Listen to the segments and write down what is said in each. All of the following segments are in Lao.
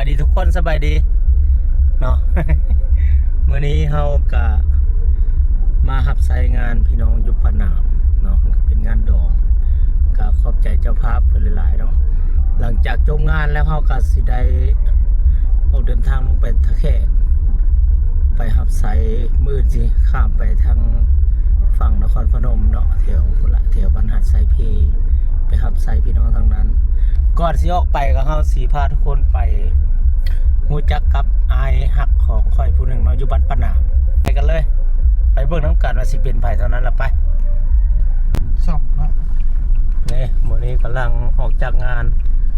ສະບາຍດີທຸກຄົນ ສະບາຍດີເນາະ ມື້ນີ້ເຮົາກະມາຮັບໃຊ້ງານພີ່ນ້ອງຢູ່ປາໜາມເນາະ ເປັນງານດອງ ກະຂອບໃຈເຈົ້າພາບເພິ່ນຫຼາຍໆເນາະ. ຫຼັງຈາກຈົບງານແລ້ວ ເຮົາກະຊິໄດ້ອອກເດີນທາງລົງໄປທ່າແຂກ ໄປຮັບໃຊ້ ມື້ອື່ນຊິຂ້າມໄປທາງຝັ່ງນະຄອນພະນົມເນາະ ແຖວພຸ້ນລະ ແຖວບ້ານຫາດຊາຍເພ ໄປຮັບໃຊ້ພີ່ນ້ອງທາງນັ້ນ. ກ່ອນຊິອອກໄປ ກໍເຮົາຊິພາທຸກຄົນໄປຮູ້ຈັກກັບອ້າຍຮັກຂອງຂ້ອຍຜູ້ໜຶ່ງເນາະ ຢູ່ບ້ານປາໜາມ. ໄປກັນເລີຍ ໄປເບິ່ງນຳກັນວ່າຊິເປັນໃຜ. ເທົ່ານັ້ນລະ ໄປ ຊ່ອງເນາະ ນີ້ ມື້ນີ້ກຳລັງອອກຈາກງານ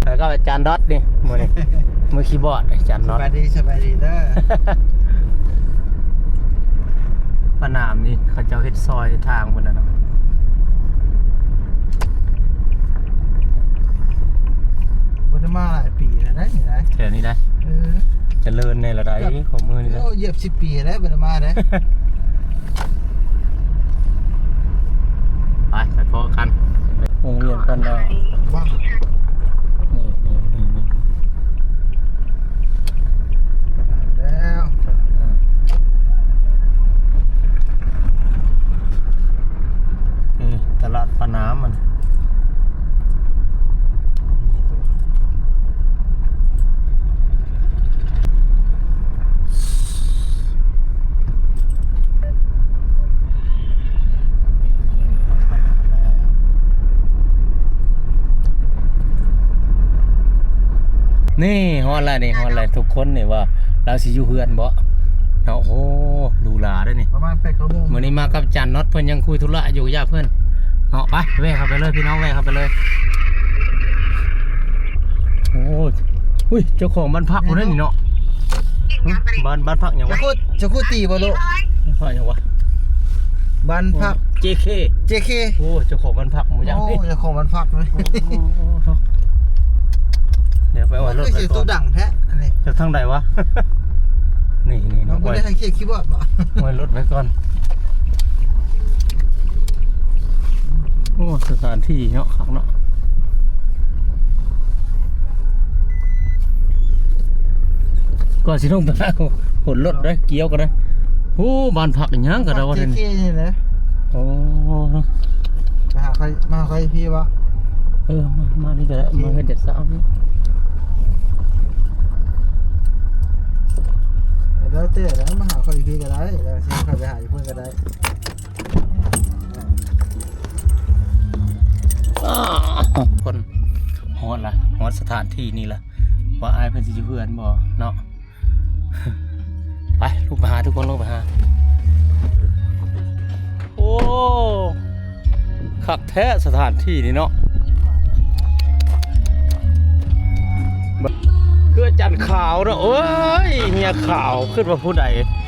ໄປກັບອາຈານດອດນີ້ ມື້ນີ້ ມືຄີບອດອາຈານດອດ. ສະບາຍດີ ສະບາຍດີເດີ. ປາໜາມນີ້ເຂົາເຈົ້າເຮັດຊອຍທາງເພິ່ນນະເນາະ ບໍ່ໄດ້ມາຫຼາຍປີແລ້ວນະ ນີ້ນະ ແຖວນີ້ນະ. ເອີ ຈະເລີນແດ່ລະໃດ ຂອງມື້ນີ້ນະ ໂອ້ ຢຽບສິບປີແລ້ວ ບໍ່ໄດ້ມາເດ້. ໄປ ໄປພໍ້ກັນ ໂຮງຮຽນເພິ່ນແລ້ວ ນີ້ ນີ້ ນີ້ ນີ້ ແລ້ວ ເອີ ຕະຫຼາດປາໜາມມັນ. ນີ້ຮອດແລ້ວນີ້ ຮອດແລ້ວ ທຸກຄົນນີ້ວ່າລາວຊິຢູ່ເຮືອນບໍ່ເນາະ. ໂອ້ ຫຼູຫຼາເດ້ນີ້ ປະມານແປດເກົ້າໂມງ. ມື້ນີ້ມາກັບອາຈານນັອດ ເພິ່ນຍັງຄຸຍທຸລະຢູ່ ຢ້ານເພິ່ນເນາະ. ໄປ ແວ່ເຂົ້າໄປເລີຍພີ່ນ້ອງ ແວ່ເຂົ້າໄປເລີຍ. ໂອ້ຍ ອຸ້ຍ ເຈົ້າຂອງບ້ານພັກຜູ້ໃດນີ້ເນາະ. ບ້ານ ບ້ານພັກຫຍັງວະ? ຈາຄູ ຈາຄູຕີບໍ່ລູກ? ບ້ານພັກຫຍັງວະ? ບ້ານພັກ ເຈເຄ ເຈເຄ. ໂອ້ ເຈົ້າຂອງບ້ານພັກບໍ່ຈັກ. ໂອ້ ເຈົ້າຂອງບ້ານພັກເລີຍ. ໂອ້ ດຽວໄປໄວ້ລົດໄວ້ກ່ອນ. ຄືສຽງຕູ້ດັງແທ້ອັນນີ້ ຈາກທາງໃດວະ? ນີ້ ນີ້ ເນາະ ບໍ່ໄດ້ໃຫ້ຄຽດຄີບອດບໍ່? ໄວ້ລົດໄວ້ກ່ອນ. ໂອ້ ສະຖານທີ່ເນາະ ຄັກເນາະ. ກ່ອນຊິລົງໄປຫາ ໂຫນລົດເດ້ ກ່ຽວກັນເດ້. ໂອ້ ບ້ານພັກອີຫຍັງກະດາວະ ເຈເຄ ນີ້ແຫຼະ. ໂອ້ ມາຫາໃຜ ມາຫາໃຜພີ້ວະ? ເອີ ມາ ມານີ້ກະໄດ້ ມາເຮືອນຈັດສາວນີ້. ແລ້ວແຕ່ແຫຼະ ມາຫາຂ້ອຍຢູ່ພີ້ກະໄດ້ ແລ້ວຊິໃຫ້ຂ້ອຍໄປຫາຢູ່ພຸ້ນກະໄດ້. ຄົນຮອດລະ ຮອດສະຖານທີ່ນີ້ລະ ວ່າອ້າຍເພິ່ນຊິຢູ່ເຮືອນບໍ່ເນາະ. ໄປ ລົງໄປຫາ ທຸກຄົນ ລົງໄປຫາ. ໂອ້ ຄັກແທ້ສະຖານທີ່ນີ້ເນາະ ຄືອາຈານຂາວເນາະ. ໂອ້ຍ ເຮຍຂາວ ຄິດວ່າຜູ້ໃດ.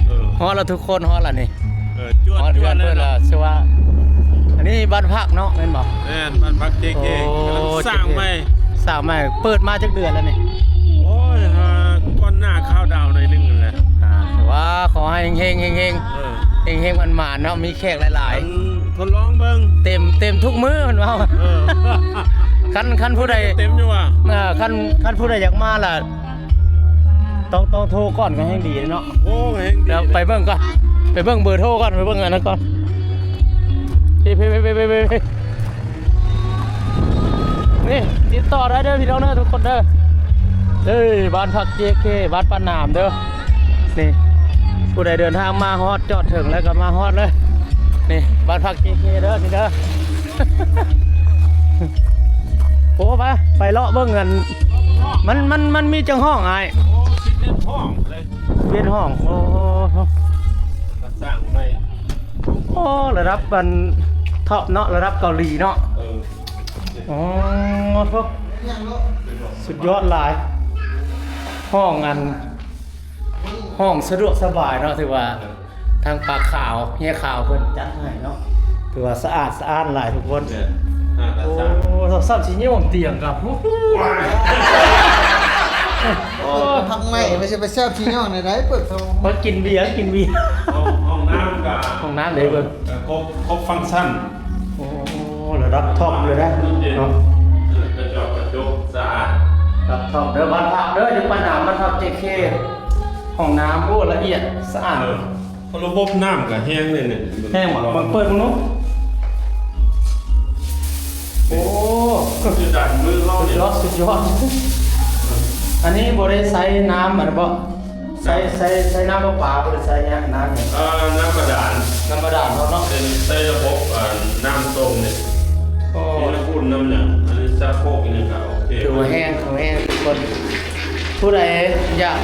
ເອີ ຮອດລະທຸກຄົນ ຮອດລະນີ້. ເອີ ຈວດ ຮອດເຮືອນເພິ່ນລະ ເນາະ ຊື່ວ່າ ອັນນີ້ບ້ານພັກເນາະ ແມ່ນບໍ່? ແມ່ນ ບ້ານພັກເຈເຄ ໂອ້ ກຳລັງສ້າງໃໝ່ ສ້າງໃໝ່. ເປີດມາຈັກເດືອນແລ້ວນີ້? ໂອ້ຍ ຫາ ກ່ອນໜ້າຄາວດາວໜ້ອຍໜຶ່ງນັ້ນແຫຼະ. ອ່າ ຖືວ່າຂໍໃຫ້ເຮັງໆ ເຮັງໆ ເອີ ເຮັງໆ ໝານໆ ເນາະ ມີແຂກຫຼາຍໆ. ອັນ ທົດລອງເບິ່ງ ເຕັມ ເຕັມທຸກມື້ເພິ່ນເວົ້າ. ເອີ ຄັນ ຄັນຜູ້ໃດ ເຕັມຢູ່ວ່າ ເອີ ຄັນ ຄັນຜູ້ໃດຢາກມາລະ ຕ້ອງ ຕ້ອງໂທກ່ອນກະແຮ່ງດີເນາະ. ໂອ້ ແຮ່ງດີ. ດຽວໄປເບິ່ງກ່ອນ ໄປເບິ່ງເບີໂທກ່ອນ ໄປເບິ່ງອັນນັ້ນກ່ອນ. ພີ້ ພີ້ ພີ້ ນີ້ ຕິດຕໍ່ໄດ້ເດີພີ່ນ້ອງເດີ ທຸກຄົນເດີ. ເອີ ບ້ານພັກເຈເຄ ບ້ານປາໜາມເດີ. ນີ້ ຜູ້ໃດເດີນທາງມາຮອດ ຈອດເຖິງແລ້ວກະມາຮອດເລີຍ. ນີ້ ບ້ານພັກເຈເຄເດີ ນີ້ເດີ. ໂອ້ ໄປ ໄປເລາະເບິ່ງກັນ. ມັນ ມັນ ມັນມີຈັກຫ້ອງອ້າຍ? ໂອ້ ສິບເອັດຫ້ອງເລີຍ ສິບເອັດຫ້ອງ. ໂອ້ ກະສ້າງໃໝ່. ໂອ້ ລະດັບອັນທັອບເນາະ ລະດັບເກົາຫຼີເນາະ. ເອີ ໂອ້ ສຸດຍອດຫຼາຍ. ຫ້ອງອັນ ຫ້ອງສະດວກສະບາຍເນາະ ຖືວ່າ ເອີ ທາງປາຂາວ ເຮຍຂາວເພິ່ນຈັດໃຫ້ເນາະ ຖືວ່າສະອາດສະອ້ານຫຼາຍທຸກຄົນ. ແມ່ນ ໂອ້ ສ່ຳຊິໂຍມຕຽງກັບ ໂອ້ ພັກໃໝ່ ມັນຊິໄປແຊບຊິຍ່ອງໃດ ເປີດຫ້ອງ ມາກິນເບຍ ກິນເບຍ. ຫ້ອງ ຫ້ອງນ້ຳກະ ຫ້ອງນ້ຳເດ້ເບິ່ງ ກະຄົບ ຄົບຟັງຊັນ. ໂອ້ ລະດັບທັອບເລີຍນະ ເນາະ ກະຈອກກະຈົກສະອາດ. ລັບທອບເດີ ບ້ານພັກເດີ ຢູ່ປານໜາມ ບ້ານພັກ ເຈເຄ ຫ້ອງນ້ຳ ໂອ້ ລະອຽດສະອາດ. ເອີ ລະບົບນ້ຳກໍແຮງເລີຍນີ້ ແຮງບໍ່? ເບິ່ງ ເປີດເບິ່ງດູ. ໂອ້ ສຸດຍອດ ມືເຮົານີ້ ສຸດຍອດ ສຸດຍອດ. ອັນນີ້ບໍ່ໄດ້ໃຊ້ນ້ຳອັນນັ້ນບໍ່? ໃຊ້ ໃຊ້ ໃຊ້ນ້ຳປະປາ ບໍ່ໄດ້ໃຊ້ຫຍັງ ນ້ຳຫຍັງ? ເອີ ນ້ຳບາດານ ນ້ຳບາດານເນາະ ເນາະ ເປັນໃຊ້ລະບົບ ເອີ ນ້ຳຕົ້ມນີ້. ໂອ້ ມີນ້ຳອຸ່ນນ້ຳຫຍັງ ອັນນີ້ຊັກໂຄກອີ່ຫຍັງກໍໂອເຄ ຖືວ່າແຮງ ຖືວ່າແຮງທຸກຄົນ. ຜູ້ໃດຢາກ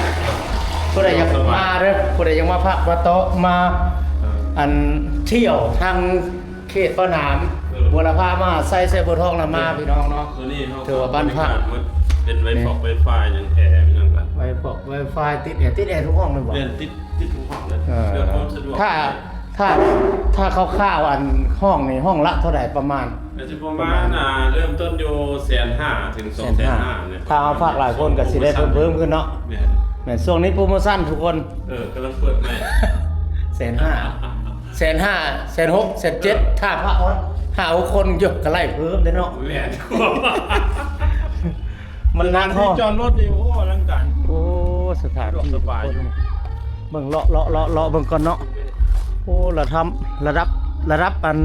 ຜູ້ໃດຢາກມາເດີ ຜູ້ໃດຢາກມາພັກມາເຕາະ ມາ ເອີ ອັນ ທ່ຽວທາງ ເຂດປາກໜາມ ເອີ ບົວລະພາ ມະຫາໄຊ ໄຊບົວທອງ ລະມາ ເອີ ພີ່ນ້ອງເນາະ. ໂຕນີ້ເຮົາ ຖືວ່າບ້ານພັກ ເປັນໄວຟອກໄວຟາຍຫຍັງ ແອຫຍັງກໍ ໄວຟອກໄວຟາຍ ຕິດແອ ຕິດແອທຸກຫ້ອງເລີຍບໍ່? ແມ່ນ ຕິດ ຕິດທຸກຫ້ອງເລີຍ ເອີ ເພື່ອຄວາມສະດວກ. ຖ້າ ຖ້າ ຖ້າຄ່າວໆ ອັນ ຫ້ອງນີ້ ຫ້ອງລະເທົ່າໃດປະມານ? ກໍຊິປະມານ ປະມານ ອ່າ ເລີ່ມຕົ້ນຢູ່ແສນຫ້າ ເຖິງສອງແສນຫ້າ ແສນຫ້າ ນີ້. ຖ້າເຮົາພັກຫຼາຍຄົນກໍຊິໄດ້ເພີ່ມ ເພີ່ມຂຶ້ນເນາະ. ແມ່ນ ແມ່ນ ຊ່ວງນີ້ໂປຣໂມຊັນທຸກຄົນ ເອີ ກຳລັງເປີດໃໝ່ ແສນຫ້າ ແສນຫ້າ ແສນຫົກ ແສນເຈັດ ເອີ ຖ້າພັກຮອດຫ້າຫົກຄົນ ໂຍ ກໍໄລ່ເພີ່ມເດ້ເນາະ. ແມ່ນ ມັນໜັກເນາະ ສະຖານທີ່ຈອດລົດນີ້ ໂອ້ ອະລັງການ ໂອ້ ສະຖານທີ່ ສະດວກສະບາຍຢູ່. ເບິ່ງເລາະ ເລາະ ເລາະ ເລາະເບິ່ງກ່ອນເນາະ. ໂອ້ ລະດັບ ລະດັບ ລະດັບອັນ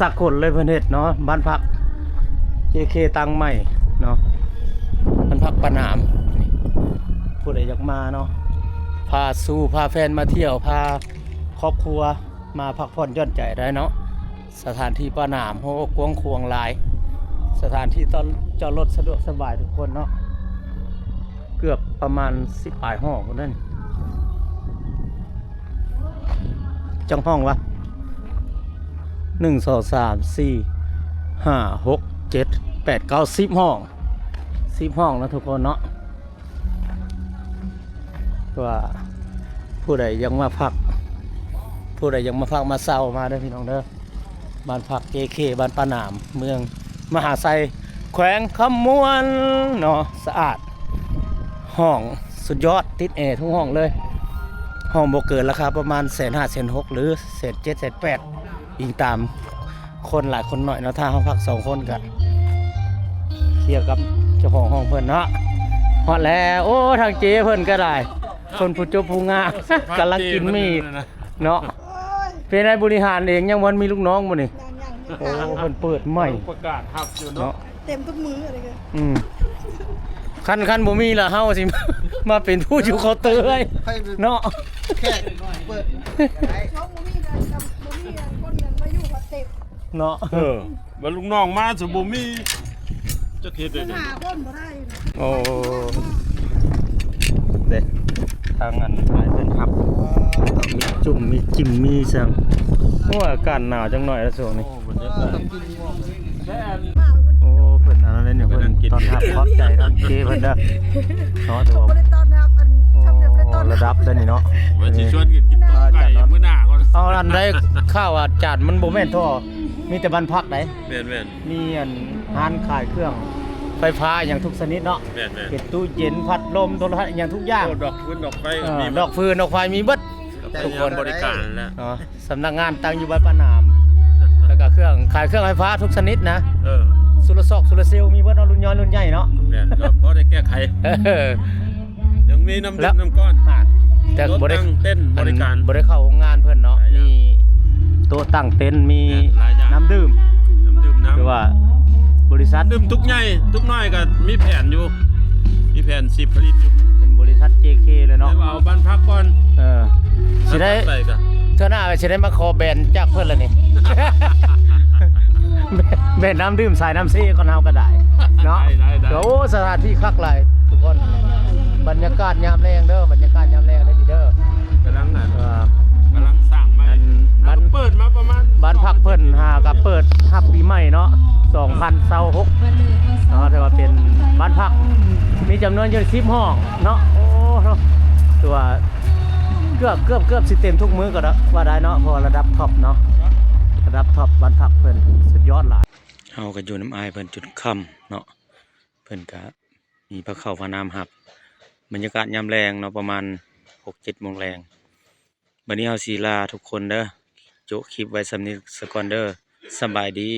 ສາກົນເລີຍເພິ່ນເຮັດເນາະ ບ້ານພັກ ເຈເຄ ຕັ້ງໃໝ່ເນາະ ບ້ານພັກປາກໜາມ. ນີ້ ຜູ້ໃດຢາກມາເນາະ ພາສູ່ ພາແຟນມາທ່ຽວ ພາຄອບຄົວມາພັກຜ່ອນຢ່ອນໃຈໄດ້ເນາະ. ສະຖານທີ່ປາກໜາມ ໂອ້ ກວ້າງຂວາງຫຼາຍ ສະຖານທີ່ຈອດ ຈອດລົດສະດວກສະບາຍທຸກຄົນເນາະ. ເກືອບປະມານສິບປາຍຫໍພຸ້ນເດ້ ຈັກຫ້ອງວະ ໜຶ່ງ ສອງ ສາມ ສີ່ ຫ້າ ຫົກ ເຈັດ ແປດ ເກົ້າ ສິບຫ້ອງ ສິບຫ້ອງເນາະທຸກຄົນເນາະ. ວ່າຜູ້ໃດຢາກມາພັກ ຜູ້ໃດຢາກມາພັກມາເຊົ່າ ມາເດີພີ່ນ້ອງເດີ ບ້ານພັກ ເຈເຄ ບ້ານປາກໜາມ ເມືອງມະຫາໄຊ ແຂວງຄຳມ່ວນເນາະ. ສະອາດ ຫ້ອງສຸດຍອດ ຕິດແອທຸກຫ້ອງເລີຍ. ຫ້ອງບໍ່ເກີນລາຄາປະມານແສນຫ້າ ແສນຫົກ ຫຼື ແສນເຈັດ ແສນແປດ ອີງຕາມຄົນຫຼາຍຄົນໜ້ອຍເນາະ. ຖ້າເຮົາພັກສອງຄົນກະເຄຍກັບເຈົ້າຂອງຫ້ອງເພິ່ນເນາະ. ຮອດແລ້ວ ໂອ້ ທາງເຈ້ເພິ່ນກໍໄດ້ ເພິ່ນຜູ້ຈົບຜູ້ງາມ ກຳລັງກິນໝີ່ເນາະ. ເປັນໃດ ບໍລິຫານເອງ ຍັງບໍ່ມີລູກນ້ອງບໍ່ນີ້? ຍັງໆ ໂອ້ ເພິ່ນເປີດໃໝ່ ປະກາດຮັບຢູ່ເນາະ ເນາະ ເຕັມທຸກມື້ ອັນນີ້ກໍ ອືມ ຄັນ ຄັນບໍ່ມີລະ ເຮົາຊິມາເປັນຜູ້ຢູ່ເຄົາເຕີໃຫ້ເນາະ ແຂກເປີດ ບໍ່ມີລະ ບໍ່ມີລະ ຄົນນັ້ນມາຢູ່ກໍເຕັມເນາະ. ເອີ ວ່າລູກນ້ອງມາຊິບໍ່ມີ ຈັກເຮັດໄດ້ ຫາຄົນບໍ່ໄດ້. ໂອ້ ເດ້ ທາງອັນອ້າຍເພິ່ນຮັບ ມີຈຸ່ມ ມີຈິມ ມີສັງ. ໂອ້ ອາກາດໜາວຈັກໜ້ອຍລະຊ່ວງນີ້. ໂອ້ ເພິ່ນອັນນັ້ນເດ້ ເພິ່ນຕ້ອນຮັບ ຂອບໃຈທາງເຈ້ເພິ່ນເດີເນາະ. ຖືວ່າ ໂອ້ ລະດັບເດ້ນີ້ເນາະ ວ່າຊິຊວນກັນກິນຕົ້ມໄກ່ມື້ໜ້າກ່ອນ. ເອົາ ອັນໄດ້ຂ່າວວ່າຈານມັນບໍ່ແມ່ນທໍ່ ມີແຕ່ບ້ານພັກໃດ. ແມ່ນໆ ມີອັນຮ້ານຂາຍເຄື່ອງໄຟຟ້າຫຍັງທຸກຊະນິດເນາະ. ແມ່ນໆ ເປັນຕູ້ເຢັນ ພັດລົມ ໂທລະທັດ ຫຍັງທຸກຢ່າງ. ໂອ້ ດອກຟືນດອກໄຟ ເອີ ມີໝົດ ດອກຟືນດອກໄຟມີເບິດ. ແຕ່ ທຸກຄົນ ບໍລິການແລ້ວເນາະ ສຳນັກງານຕັ້ງຢູ່ບ້ານປາກໜາມ ແລ້ວກໍເຄື່ອງ ຂາຍເຄື່ອງໄຟຟ້າທຸກຊະນິດນະ. ເອີ ໂຊລາຊອກ ໂຊລາເຊວ ມີເບິດເນາະ ລຸ້ນນ້ອຍລຸ້ນໃຫຍ່ເນາະ. ແມ່ນ ກໍພໍໄດ້ແກ້ໄຂ ເອີ ຍັງມີນ້ຳດື່ມ ແລ້ວ ນ້ຳກ້ອນ ແຕ່ບໍ່ໄດ້ ຕົກແຕ່ງເຕັນ ອັນ ບໍລິການ ບໍ່ໄດ້ເຂົ້າໂຮງງານເພິ່ນເນາະ ຫຼາຍຢ່າງ ມີໂຕະຕັ້ງເຕັນ ມີ ແມ່ນ ຫຼາຍຢ່າງ ນ້ຳດື່ມ ນ້ຳດື່ມ ນ້ຳ ຄືວ່າບໍລິສັດ ດື່ມຕຸກໃຫຍ່ຕຸກນ້ອຍກໍມີແຜນຢູ່ ມີແຜນຊິຜະລິດຢູ່ ເປັນບໍລິສັດ ເຈເຄ ເລີຍເນາະ. ແຕ່ວ່າເອົາບ້ານພັກກ່ອນ ເອີ ຊິໄດ້ ເທື່ອໜ້າຊິໄດ້ມາຂໍແບນຈາກເພິ່ນລະນີ້ ແບນນ້ຳດື່ມສາຍນ້ຳເຊກ່ອນ ເຮົາກໍໄດ້ເນາະ. ໄດ້ໆໆ ໂອ້ ສະຖານທີ່ຄັກຫຼາຍທຸກຄົນ ບັນຍາກາດຍາມແລງເດີ ບັນຍາກາດຍາມແລງເດີ ກຳລັງ ເອີ ກຳລັງສ້າງໃໝ່ ອັນ ບ້ານ ເປີດມາປະມານ ບ້ານພັກເພິ່ນຫາກໍເປີດຮັບປີໃໝ່ເນາະ ສອງພັນຊາວຫົກເນາະ. ຖືວ່າເປັນບ້ານພັກມີຈຳນວນຢູ່ສິບຫ້ອງເນາະ. ໂອ້ ຖືວ່າເກືອບ ເກືອບ ເກືອບຊິເຕັມທຸກມື້ກໍວ່າໄດ້ເນາະ ເພາະວ່າລະດັບທັອບເນາະ ລະດັບທັອບ ບ້ານພັກເພິ່ນສຸດຍອດຫຼາຍ. ເຮົາກໍຢູ່ນຳອ້າຍເພິ່ນຈົນຄ່ຳເນາະ ເພິ່ນກະມີພາເຂົ້າພານ້ຳຮັບ ບັນຍາກາດຍາມແລງເນາະ ປະມານຫົກເຈັດໂມງແລງ. ບັດນີ້ເຮົາຊິລາທຸກຄົນເດີ ໂຈະຄລິບໄວ້ສ່ຳນີ້ສາກ່ອນເດີ ສະບາຍດີ.